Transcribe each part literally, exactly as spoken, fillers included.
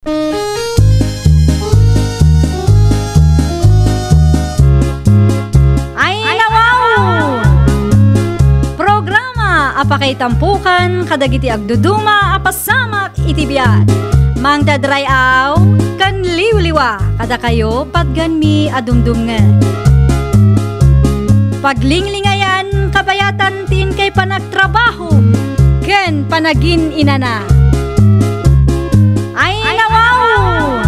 Ay, nawaw! Programa a pakaitampukan kadagiti agduduma a pasamak iti biag. Mangdadray-aw ken liwliwa kadakayo patgenmi a dumdumngeg. Paglinglingayan kabayatan ti inkay panagtrabaho ken panagin-inana. Ay, nawaw!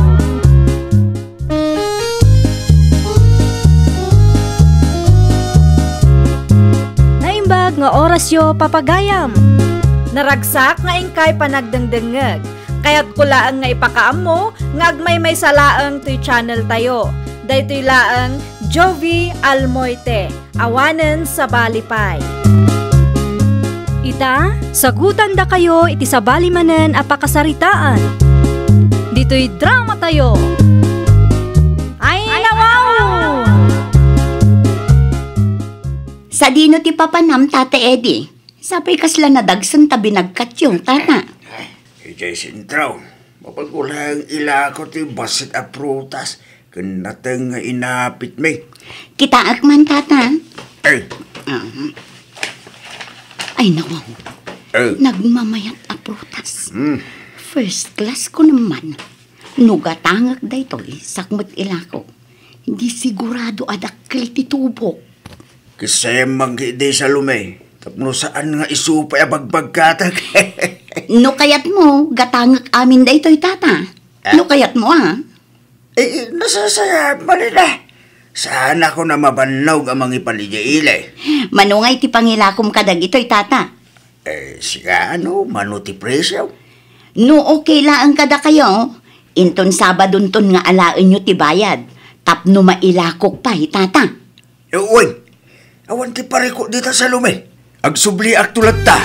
Naimbag nga orasyo, papagayam. Naragsak nga inkay panagdengdengngeg. Kayatko laeng nga ipakaammo nga agmaymaysa laeng toy channel tayo. Daytoy laeng Jovi Almoite. Awanen sabali pay. Ita, sagutandakayo iti sabali manen a pakasaritaan. Ditoy drama tayo. Ay, nawaw! Sadino ti papanam, Tata Eddie? Sapay kasla nadagsen ta binagkatyo, Tata. Idiay sentro, mabago laeng ilako ti bassit a prutas ken nateng nga inapitmi. Kitaek man, Tata. Eh. Ah. Ay, nawaw. Eh. Nagmamayat a prutas. Hmm. First class ko naman. No gatangek daytoy, sakmet ilako. Di sigurado a dakkel ti tubok. Kisem man ketdi, Salome, tapno saan nga isu pay a bagbagkatek. No kayatmo, gatangek amin daytoy, Tata. Ah? No kayatmo, ah. Eh, nasasayat man ida. Saanakon a mabannog a mangipan idiay ili. Mano ngay ti pangilakom kadagitoy, Tata? Eh, sika, ano, mano ti presyo? No okay laeng kadakayo, inton Sabadonton nga alaenyo ti bayad, tapno mailakok pay, Tata. Eh, uy, awan ti parikut dita, Salome. Agsubliakto latta.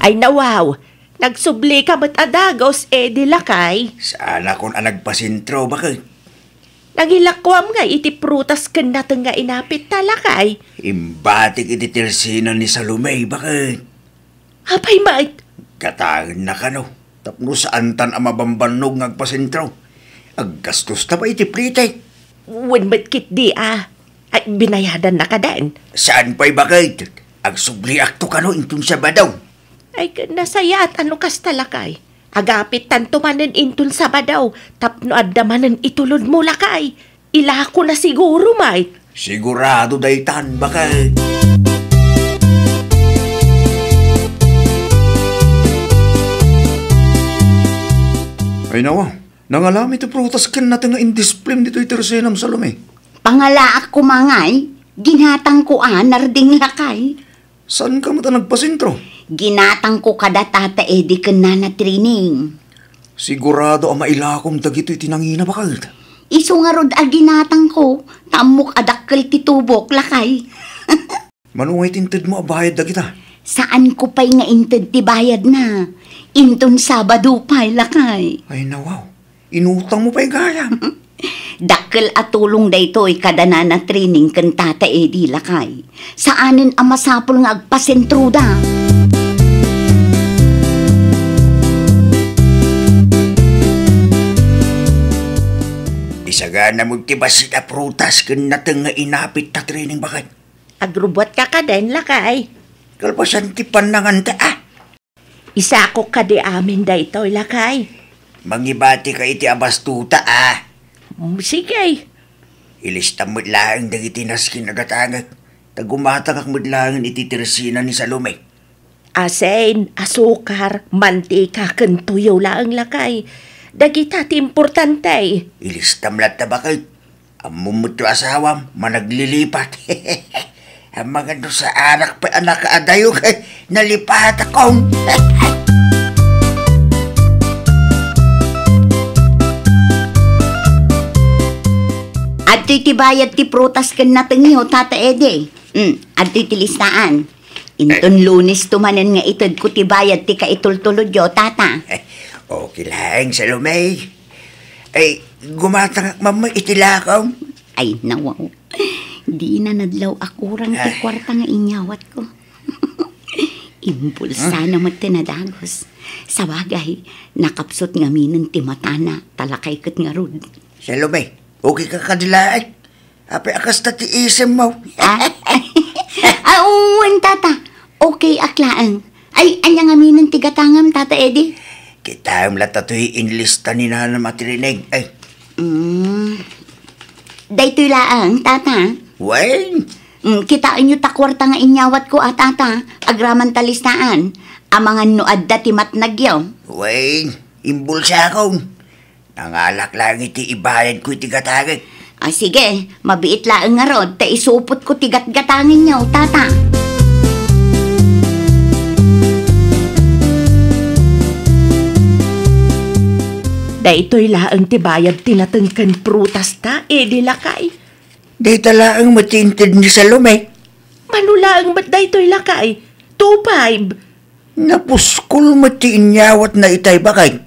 Ay, nawaw, nagsublika met a dagus, Eddie, lakay. Saanakon a nagpasentro, baket? Nangilakuam ngay iti prutas ken nateng nga inapitta, lakay. Imbatik iti tersena ni Salome, baket? Apay met? Gatangenna kano, tapno saantan a mabambannog nga agpasentro. Aggastosta pay iti pretek. Wen met ketdi a. Ay, binayadannaka den. Saan pay, baket? Agsubliakto kano inton Sabado. Ay, ket nasayaat a no kasta, lakay. Agapittanto manen inton Sabado, tapno adda manen itulodmo, lakay. Ilakona siguro, met. Sigurado daytan, baket. Ay, nawa, nangalami ti prutas ken nateng nga indisplem ditoy tersenam, Salome. Pangalaak koma ngay, ginatangko a narding, lakay. Saanka met a nagpasentro? Ginatangko kada Tata Eddie ken Nana Trining. Sigurado a mailakom dagitoy ti nangina, baket? Isu ngarud a ginatangko, ta ammok a dakkel ti tubok, lakay. Mano ngay ti intedmo a bayad dagita? Saanko pay nga inted ti bayadna. Inton Sabado pay, lakay. Ay, nawaw. Inutangmo pay gayam. Dakkel a tulong daytoy kada Nana Trining ken Tata Eddie, lakay. Saanen a masapul nga agpasentroda. Isagana mo ti bassit a prutas ken nateng nga inapit ta, Trining, baket. Agrubbuatka kaden, lakay. Kalpasan ti pannanganta, ah. Isakok kadi amin daytoy, lakay. Mangibatika iti abastuta, a. Mm, sige. Ilistam met laeng dagiti nasken a gatangek, ta gumatangak met laeng iti tersena ni Salome. Asin, asukar, mantika, ken tuyo laeng, lakay. Dagita ti importante. Ilistam latta, baket. Ammom met ti asawam, managlilipat. Amangan no saanak pay a nakaadayo ket nalipatakon. Adtoy ti bayad ti prutas ken natengyo, Tata Eddie. Mm, adtoy ti listaan. Inton Lunes to manen nga itedko ti bayad ti kaitultulodyo, Tata. Okay laeng, Salome. Ay, gumatangak man iti lakaw. Ay, nawaw. Dina nadlaw a kurang ti Ah. kuarta nga inyawatko. Imbulsana met ti nadagus. Sabagay, nakapsut ngaminen ti matana, ta lakay ket ngarud. Salome, okay ka kadi laeng? Apay a kasta ti isemmo? Ah? Ah, wen, tata. Okay ak laeng. Ay, ania ngaminen ti gatangem, Tata Eddie? Kitaem latta toy inlista ni nanam a tirinig. Ay. Mm. Daytoy laeng, tata. Wen? Mm, kitaenyo ta kuarta nga inyawatko a, tata. Agraman ta listaan. Amangan no adda ti matnagyo. Wen, imbulsakon. Nangalak laeng iti ibayadko iti gatangek. Ah, sige, mabiit laeng ngarud, ta isupotko ti gatgatangenyo, tata. Daytoy laeng ti bayad ti nateng ken prutasta, Eddie lakay. Dayta laeng met ti inted ni Salome. Mano laeng met daytoy lakay? Two five. Napuskol met ti inyawatna itay, baket.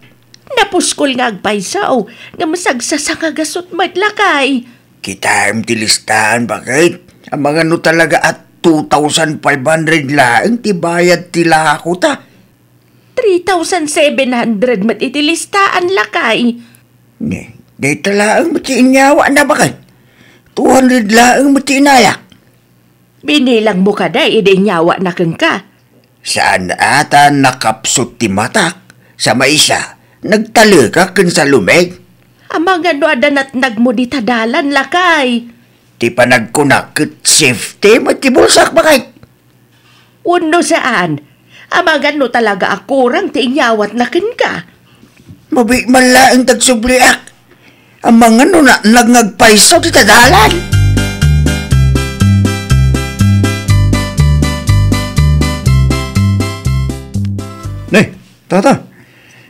Napuskol nga agpayso, ngem sagsasangagasut met lakay. Kitaem ti listaan, baket. Amangan no talaga a two thousand five hundred laeng ti bayad ti lakota. Three thousand seven hundred met iti listaan, lakay. Ne, dayta laeng met ti inyawatna, baket. Two hundred laeng met ti inayak. Binilangmo kada idi inyawatna kenka? Saan a ta nakapsut ti matak. Sa maysa, nagtalekak ken Salome. Amangan no adda natnagmo dita dalan, lakay. Ti panagkunak ket safety met ti bulsak, baket. Wenno saan, amangan no talaga a kurang ti inyawatna kenka. Mabiit man laeng ta agsubliak. Amangan no natnag nga agpayso dita dalan. Ne, tata,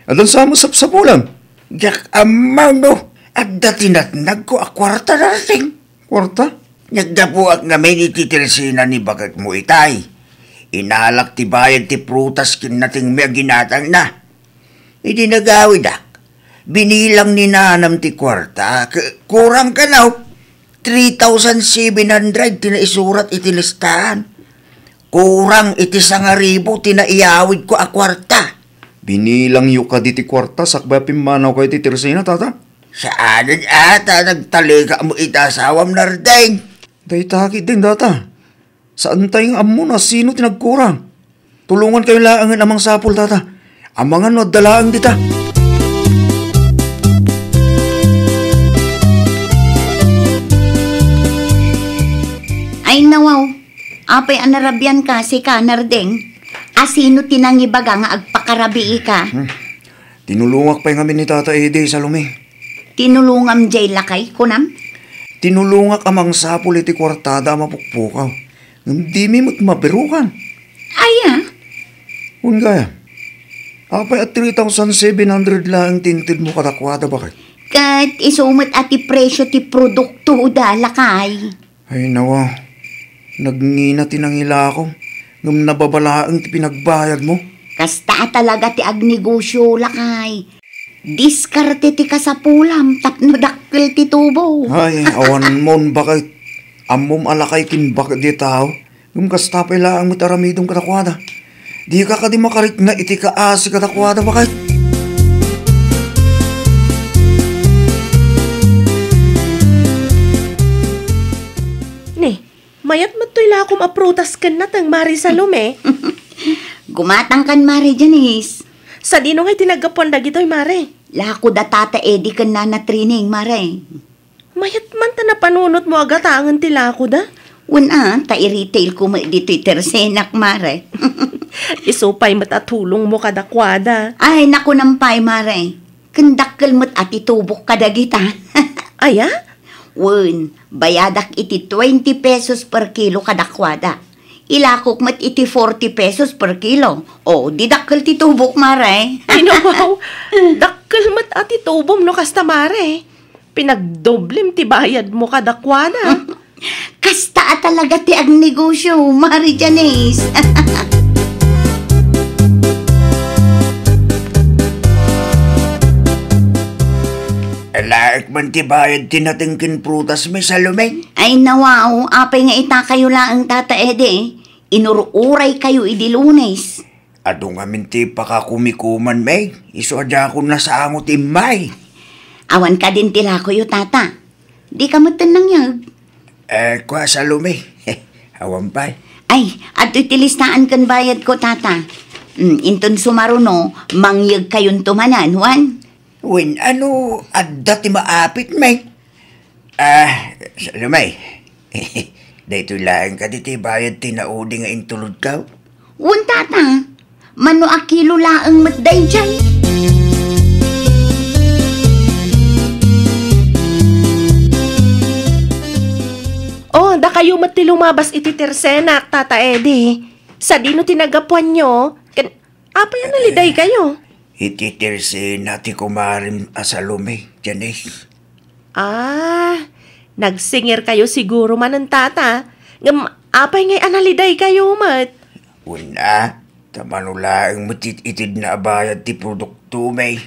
addan sa met sapsapulam? Diak ammo no adda ti natnagko a kuarta, Darsing. Kuarta? Naggapuak ngamin iti tersena ni baketmo itay. Inalak ti bayad ti prutas ken natengmi a ginatangna. Idi nagawidak, binilang ni nanam ti kuarta, ke-, kurang kano, three thousand seven hundred ti naisurat iti listaan. Kurang iti sangaribu ti naiyawidko a kuarta. Binilangyo kadi ti kuarta sakbay a pimmanawkayo iti tersena, tata? Saanen a ta nagtalekakmo iti asawam, Nardeng. Dayta ketdin, tata. Saantay nga ammo no sino ti nagkurang. Tulongankayo laengen a mangsapul, tata. Amangan no adda laeng dita. Ay, nawaw. Apay a narabianka, sika, Nardeng? A sino ti nangibaga nga agpakarabiika? Hmm. Tinulongak pay ngamin ni Tata Eddie, Salome. Tinulongam jay lakay, kunam? Tinulongak a mangsapul iti kuartada a mapukpukaw. Ngem dimi met mabirukan. Aya? Wen gayam, apay a three thousand seven hundred laeng ti intedmo kadakuada, baket? Ket isu met a ti presio ti produktoda, lakay. Ay, nawa, nagngina ti nangilakom, ngem nababa laeng ti pinagbayadmo. Kasta a talaga ti agnegosio, lakay. Diskarte ti kasapulam tapno dakkel ti tubo. Ay, awanmon, baket. Ammom a lakay ken baket ti tao, ngem kasta pay laeng met aramidem kadakuada. Dika kadi makarikna iti kaasi kadakuada, baket? Ni, mayat met toy lakom a prutas ken nateng, Mare Salome. Gumatangkan, Mare Janice. Sadino ngay ti naggapuan dagitoy, Mare? Lako da Tata Eddie ken Nana Trining, Mare. Mayat man ta napanunotmo a gatangen ti lakoda? Wen a, ta i-retail ko met ditoy tersenak, Mare. Isu pay met a tulongmo kadakuada. Ay, nakunam pay, Mare. Ken dakkel met a ti tubok kadagita. Aya? Wen, bayadak iti twenty pesos per kilo kadakuada. Ilakok met iti forty pesos per kilo. O, di dakkel ti tubok, Mare. Ay, nawaw. Dakkel met a ti tubom no kasta, Mare. Pinagdoblem ti bayadmo kadakuada. Kasta a talaga ti agnegosio, Mare Janice. Alaek man ti bayad ti nateng ken prutas mi, Salome? Ay, nawaw, apay nga itakayo laeng, Tata Eddie? Inur-uraykayo idi Lunes. Adu ngamin ti pakakumikuman, May. Isu a diakon nasango ti immay. Awan kadin ti lakoyo, Tata. Dika metten nangyag. Eh, kua, Salome. Awan pay. Ay, adtoy ti listaan ken bayadko, Tata. Mm, inton sumaruno, mangyegkayonto manen, wen? Wen, ano, adda ti maapit, May? Ah, Salome. Daytoy laeng kadi ti bayad ti naudi nga intulodko? Wen, Tata. Mano a kilo laeng met daydiay? Oh, dakayo met ti lumabas iti tersenak, Tata Eddie. Sadino ti naggapuanyo? Ken, apay a nalidaykayo? Iti tersena ti kumarem a Salome, Janice. Ah, nagsingirkayo siguro manen, Tata. Ngem apay ngay a nalidaykayo met? Wen a, ta mano laeng met it-, itedna a bayad ti produkto, May.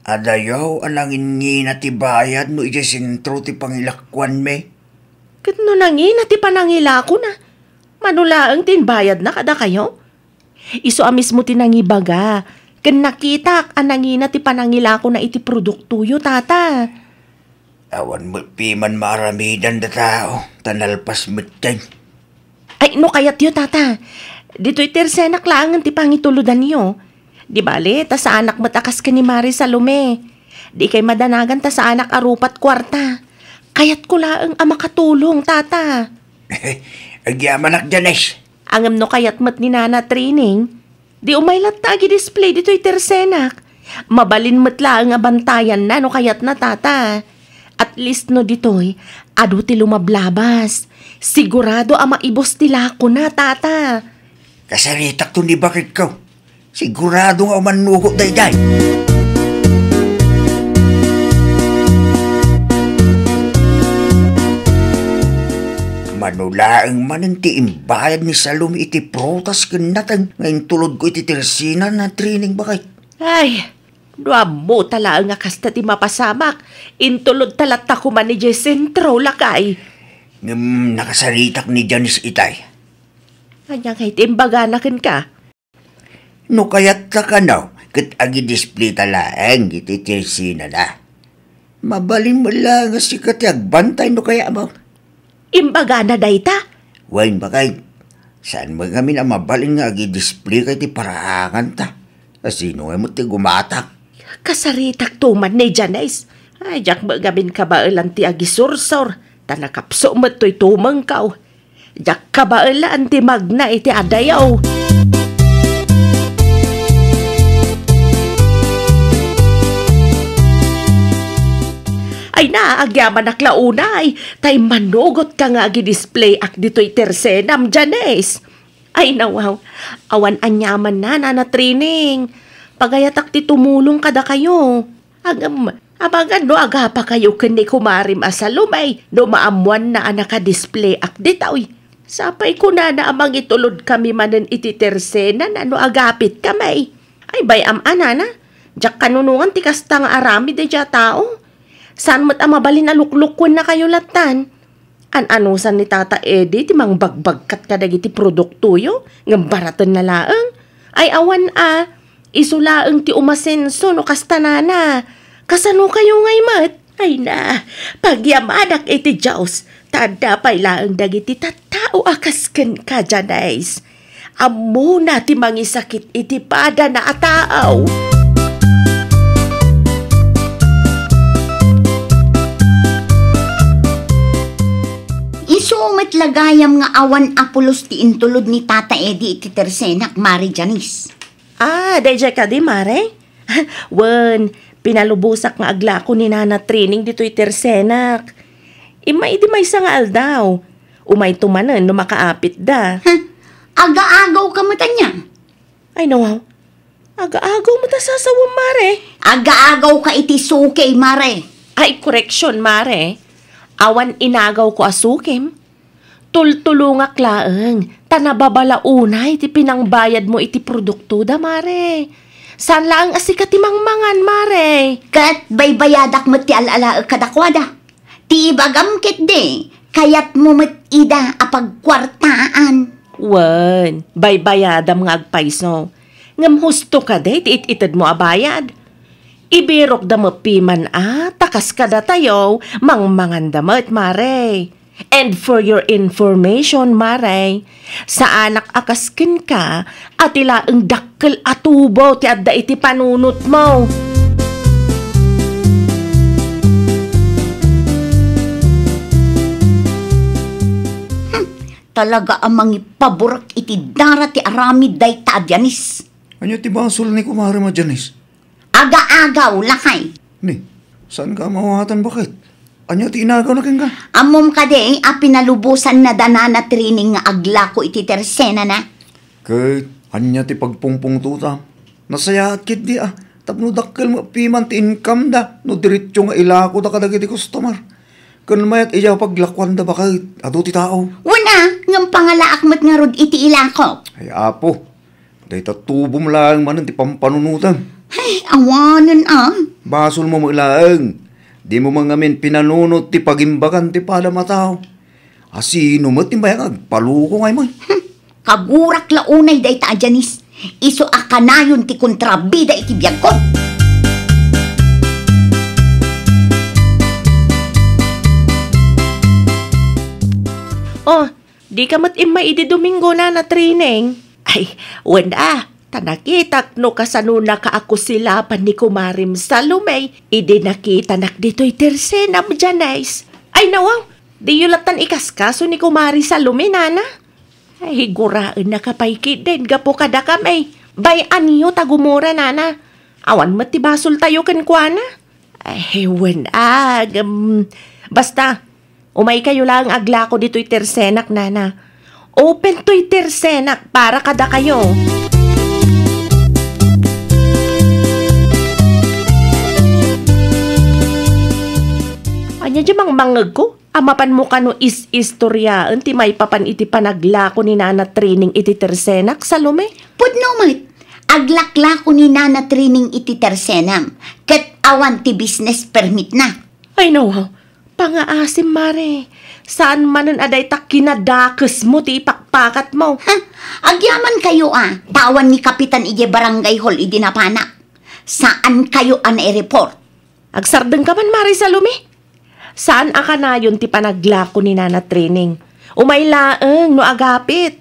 Adayaw a nangingina ti bayad no idiay sentro ti pangilakuanmi. Ket no nangina ti panangilakona, mano laeng ti imbayadna kadakayo? Isu a mismo ti nangibaga, ken nakitak a nangina ti panangilakona iti produktoyo, Tata. Awan met piman maaramidan da tao, ta nalpas metten. Ay, no kayatyo, Tata, ditoy tersenak laengen ti pangitulodanyo. Di bale, ta saanak met a kas ken ni Mare Salome. Di kay madanagan ta saanak a rupat kuarta. Kayatko laeng a makatulong, Tata. Agyamanak, Janice. Ngem no kayat met ni Nana Trining, di umay latta agidisplay ditoy tersenak. Mabalin met laeng a bantayanna no kayatna, Tata. At least no ditoy, adu ti lumablabas. Sigurado a maibus ti lakona, Tata. Kasaritakto ni baketko. Sigurado nga umannugot daydiay. Mano laeng manen ti imbayad ni Salome iti prutas ken nateng nga intulodko iti tersena, Nana Trining, baket. Ay, no ammota laeng a kasta ti mapasamak, intulodta latta koma idiay sentro, lakay. Ngem nakasaritak ni Janice itay. Ania ngay ti imbagana kenka? No kayatta kano, ket agidisplayta laeng iti tersenana. Mabalin met la nga sika ti agbantay no kayatmo. Imbagana dayta? Wen, baket. Saan met ngamin a mabalin nga agidisplay ka iti paraanganta. Asino ngay met ti gumatak? Kasaritakto man ni Janice. Ay, diak met ngamin kabaelan ti agisursor, ta nakapso met toy tumengko. Diak kabaelan ti magna iti adayo. Ay na, agyamanak la unay, ta immanugotka nga agidisplayak ditoy tersenam, Janice. Ay, nawaw. Awan aniamanna, Nana Trining. Pagayatak ti tumulong kadakayo. Ngem, amangan no agapakayo ken ni kumarem a Salome no maammoanna a nakadisplayak ditoy. Sapay kunana a mangitulodkami manen iti tersenana no agapitkami. Ay, bay-am a, Nana. Diak kanunongan ti kasta nga aramid daydiay a tao. Saan met a mabalin a luklukuennakayo lattan. An-anusan ni Tata Eddie ti mangbagbagkat kadagiti produktoyo, ngem baratenna laeng. Ay, awan a, isu laeng ti umasenso no kasta, Nana. Kasanokayo ngay met? Ay na, pagyamanak iti Dios, ta adda pay laeng dagiti tattao a kas kenka, Janice. Ammona ti mangisakit iti padana a tao. Isu met la gayam nga awan a pulos ti intulod ni Tata Eddie iti tersenak, Mare Janice. Ah, daydiay kadi, Mare? Wen, pinalubosak nga aglako ni Nana Trining ditoy tersenak. Immay idi maysa nga aldaw. Umayto manen no makaapitda. Huh? Agaagawka met ania? Ay, nawaw. Agaagaw met a sasawem, Mare. Agaagawka iti suki, Mare. Ay, koreksyon, Mare. Awan inagawko a sukim. Tultulongak laeng, ta nababala unay ti pinangbayadmo iti produktoda, Mare. Saan laeng a sika ti mangmangan, Mare. Ket baybayadak met ti al-alaek kadakuada. Ti ibagam ketdi, kayatmo met ida a pagkuartaan. Wen, baybayadam nga agpayso. Ngem husto kadi ti it-itedmo a bayad. Ibirokda met piman a, ta kas kadatayo, mangmanganda met, Mare. And for your information, Mare, saanak a kas kenka a ti laeng dakkel a tubo ti adda iti panunotmo. Hmm, talaga a mangipaburak iti dara ti aramid dayta a Janice. Ania ti basol ni Kumare a Janice? Aga-agaw, lakay. Ni, saanka a mawatan baket? Ania ti inagawna kenka? Ammom kadi a pinalubosanna da Nana Trining nga aglako iti tersenana? Ket ania ti pagpungpungtotam? Nasayaat ketdi a, tapno dakkel met piman ti income da no diretso nga ilakoda kadagiti customer. Ken mayat idiay paglakuanda baket, adu ti tao. Wen a, ngem pangalaak met ngarud iti ilako. Ay, Apo, dayta tubom laeng manen ti pampanunotem. Ay, awanen a. Basolmo met laeng. Dimo man ngamin pinanunot ti pagimbagan ti padam a tao. A sino met ti mayat nga agpaluko nga imay? Hmm. Kagurak la unay dayta a Janice. Isu a kanayon ti kontrabida iti biagko. Oh, dika met immay idi Domingo, Nana Trining? Ay, wen a, ta nakitak no kasano nakaakusilapan ni Kumarem Salome idi nakitanak ditoy tersenam, Janice. Ay, nawaw, diyo lattan ikaskaso ni Kumare Salome, Nana? Ay, guraennaka pay ketdin gapu kadakami. Bay-anyo ta gumura, Nana. Awan met ti basoltayo kenkuana. Ay, wen a, ngem, basta, umaykayo laeng aglako ditoy tersenak, Nana. Open toy tersenak para kadakayo. Ania diay mangmangngegko? A mapanmo kano is-istoriaen ti maipapan iti panaglako ni Nana Trining iti tersenak, Salome? Pudno met, aglaklako ni Nana Trining iti tersenam, ket awan ti business permitna. Ay, nawaw, pangaasim, Mare. Saan manen a dayta kinadakesmo ti ipakpakatmo. Ha? Agyamankayo a, ta awan ni Kapitan idiay barangay hall idi napanak. Saankayo a naireport. Agsardengka man, Mare Salome? Saan a kanayon ti panaglako ni Nana Trining. Umay laeng no agapit.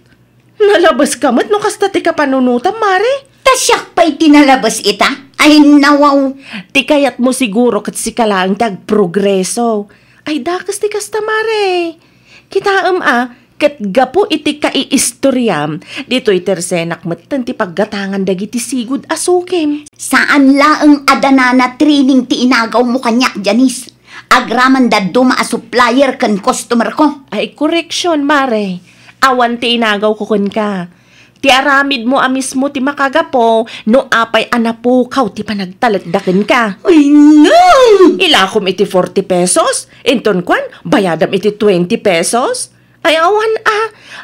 Nalabeska met no kasta ti kapanunotam, Mare? Ta siak pay ti nalabes ita? Ay, nawaw. Ti kayatmo siguro ket sika laeng ti agprogreso. Ay, dakes ti kasta, Mare. Kitaem a, ket gapu iti kaiistoriam, ditoy tersenak metten ti paggatangan dagiti sigud a sukim. Saan laeng a da Nana Trining ti inagawmo kaniak, Janice. Agraman dadduma a supplier ken customer ko. Ay, correction, Mare. Awan ti inagawko kenka. Ti aramidmo a mismo ti makagapu no apay a napukaw ti panagtalekda kenka. Ay, no! Ilakom iti forty pesos, inton kuan, bayadam iti twenty pesos. Ay, awan a,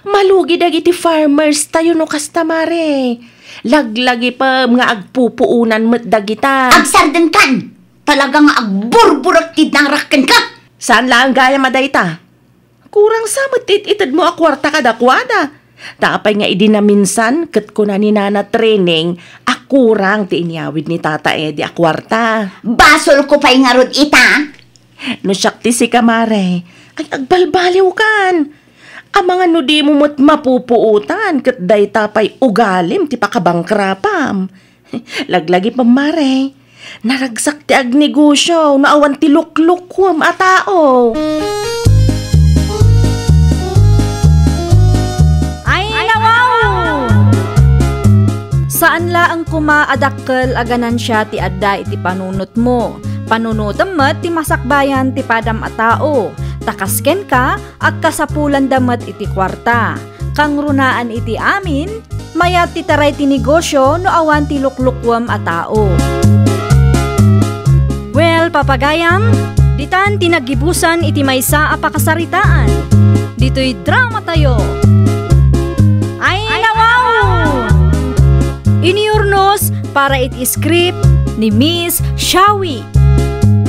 malugi dagiti farmers tayo no kasta, Mare. Laglagipem nga agpupuonan met dagita. Agsardengkan! Talaga nga agburburek ti darak kenka! Saan laeng gayam a dayta? Kurang sa met ti it-itedmo a kuarta kadakuada. Ta apay nga idi naminsan ket kuna ni Nana Trining a kurang ti inyawid ni Tata Eddie a kuarta. Basolko pay ngarud ita? No siak ti sika, Mare, ay agbalbaliwkan. Amangan no dimo met mapupuotan ket dayta pay ugalim ti pakabangkrapam. Laglagipem, Mare. Naragsak ti agnegosyo no awan ti luklukuem a tao. Ay, nawaw! Saan laeng koma a dakkel a ganansia ti adda iti panunotmo. Panunotem met ti masakbayan ti padam a tao. Ta kas kenka, agkasapulanda met iti kuarta. Kangrunaan iti amin, mayat ti taray ti negosyo no awan ti luklukuem a tao. Well, papagayam, ditan ti naggibusan iti maysa a pakasaritaan. Ditoy drama tayo. Ay, nawaw! Iniyurnos, para iti script ni Miss Shawi.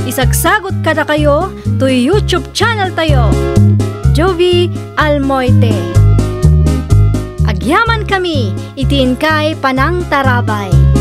Isagsagut kadakayo toy YouTube channel tayo, Jovie Almoite. Agyaman kami iti inkay panangtarabay.